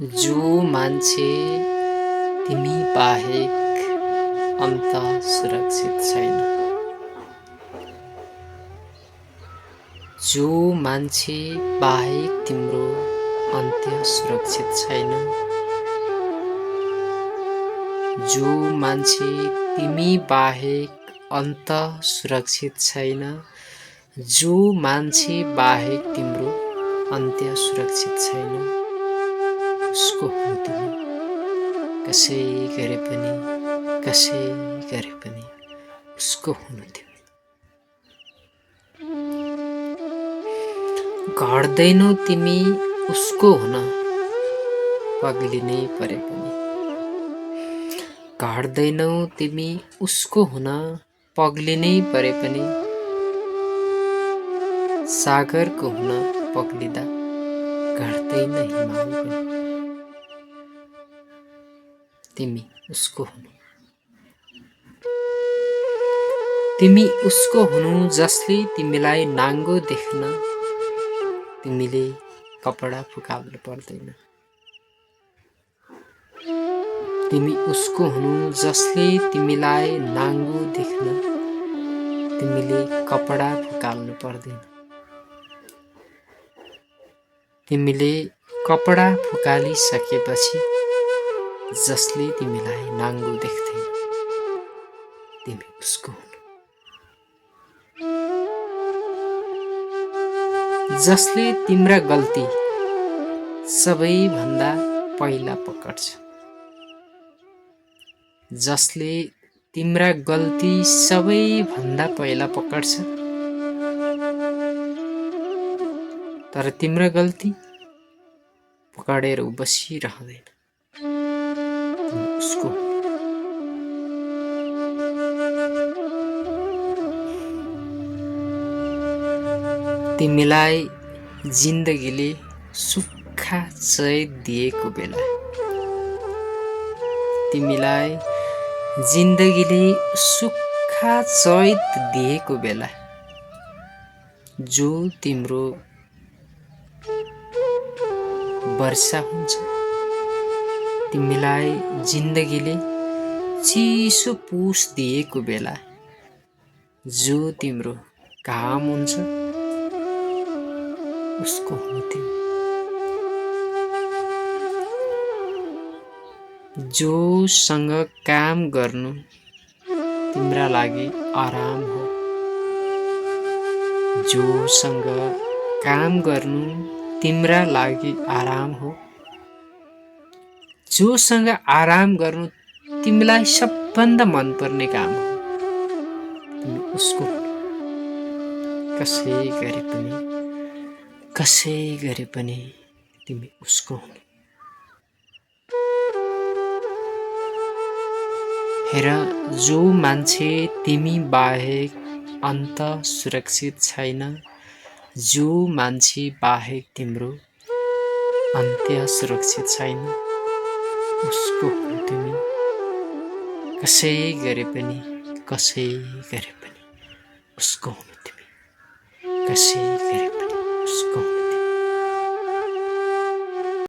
जो मान्छे तिमी बाहेक अन्त सुरक्षित छैन। जो मान्छे बाहेक तिम्रो अन्त्य सुरक्षित छैन। जो मान्छे तिमी बाहेक अन्त सुरक्षित छैन। जो मान्छे बाहेक तिम्रो अन्त्य सुरक्षित छैन। उसको हुनु तिमी कसै गरे पनि उसको हुनु तिमी। घट्दैनौ तिमी उसको हुन पग्लिनै परे पनि। घट्दैनौ तिमी उसको हुन पग्लिनै परे पनि। सागरको हुन पग्लिँदा घट्दैन हिमाल पनि। तिमी उसको हुनु। तिमी उसको हुनु जसले तिमीलाई नाङ्गो देख्न तिमीले कपडा फुकाल्नु पर्दैन। तिमी उसको हुनु जसले तिमीलाई नाङ्गो देख्न तिमीले कपडा फुकाल्नु पर्दैन। तिमीले कपडा फुकालिसकेपछि जसले तिमीलाई नाङ्गो देख्दैन तिमी उसको हुनु। जसले तिम्रा गल्ती सबैभन्दा पहिला पकड्छ। जसले तिम्रा गल्ती सबैभन्दा पहिला पकड्छ। तर तिम्रा गल्ती पकडेर ऊ बसिरहँदैन। तिमी उसको हुनु। तिमीलाई जिन्दगीले सुक्खा चैत दिएको बेला। तिमीलाई जिन्दगीले सुक्खा चैत दिएको बेला। जो तिम्रो वर्षा हुन्छ। तिमीलाई जिन्दगीले चिसो पुस दिएको बेला। जो तिम्रो घाम हुन्छ उसको हुनु तिमी। जोसँग काम गर्नु तिम्रा लागि आराम हो। जोसँग काम गर्नु तिम्रा लागि आराम हो। जोसँग आराम गर्नु तिमीलाई सबभन्दा मनपर्ने काम हो। तिमी उसको हुनु। कसै गरे पनि तिमी उसको हुनु। हेर जो मान्छे तिमी बाहेक अन्त सुरक्षित छैन। जो मान्छे बाहेक तिम्रो अन्त्य सुरक्षित छैन। उसको हुनु तिमी कसै गरे पनि उसको हुनु तिमी कसै गरे पनि।